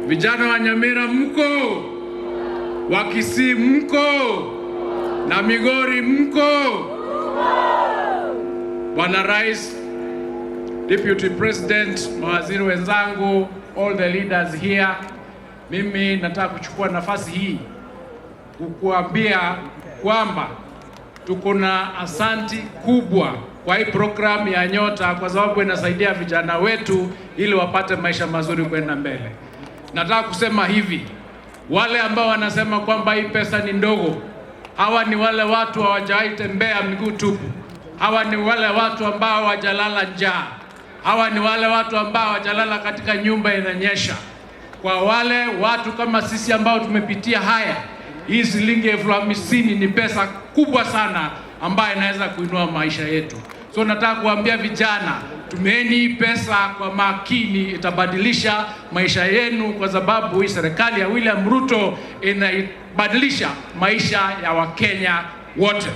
Vijana wa Nyamira mko, wa Kisii mko, na Migori mko. Bwana Rais, Deputy President, mawaziri wenzangu, all the leaders here, mimi nataka kuchukua nafasi hii kukuambia kwamba tuko na asanti kubwa kwa hii program ya Nyota kwa sababu inasaidia vijana wetu ili wapate maisha mazuri kwenda mbele. Nataka kusema hivi, wale ambao wanasema kwamba hii pesa ni ndogo, hawa ni wale watu hawajawahi tembea miguu tupu. Hawa ni wale watu ambao hawajalala njaa. Hawa ni wale watu ambao hawajalala katika nyumba inanyesha. Kwa wale watu kama sisi ambao tumepitia haya, hii shilingi 50,000 ni pesa kubwa sana ambayo inaweza kuinua maisha yetu. So nataka kuambia vijana, tumieni hii pesa kwa makini, itabadilisha maisha yenu, kwa sababu hii serikali ya William Ruto inaibadilisha maisha ya Wakenya wote.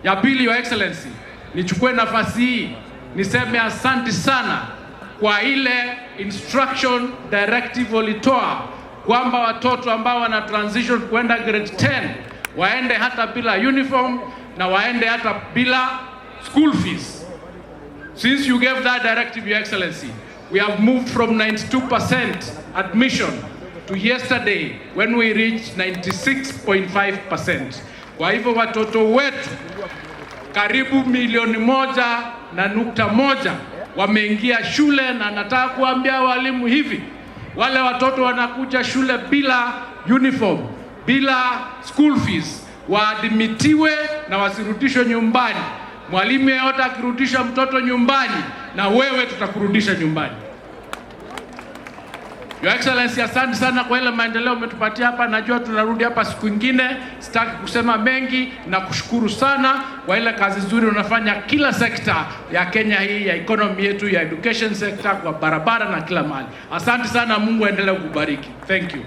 Ya pili, Your Excellency, nichukue nafasi hii niseme asante sana kwa ile instruction directive walitoa kwamba watoto ambao wana transition kwenda grade 10 waende hata bila uniform na waende hata bila school fees. Since you gave that directive, Your Excellency, we have moved from 92% admission to yesterday when we reached 96.5%. Kwa hivyo watoto wetu karibu 1.1 milioni wameingia shule, na nataka kuambia walimu hivi, wale watoto wanakuja shule bila uniform, bila school fees, waadmitiwe na wasirudishwe nyumbani. Mwalimu yeyote akirudisha mtoto nyumbani, na wewe tutakurudisha nyumbani. Your Excellency, asante sana kwa ile maendeleo umetupatia hapa. Najua tunarudi hapa siku ingine, sitaki kusema mengi na kushukuru sana kwa ile kazi nzuri unafanya kila sekta ya Kenya hii ya economy yetu ya education sector, kwa barabara na kila mahali. Asante sana, Mungu aendelee kukubariki. Thank you.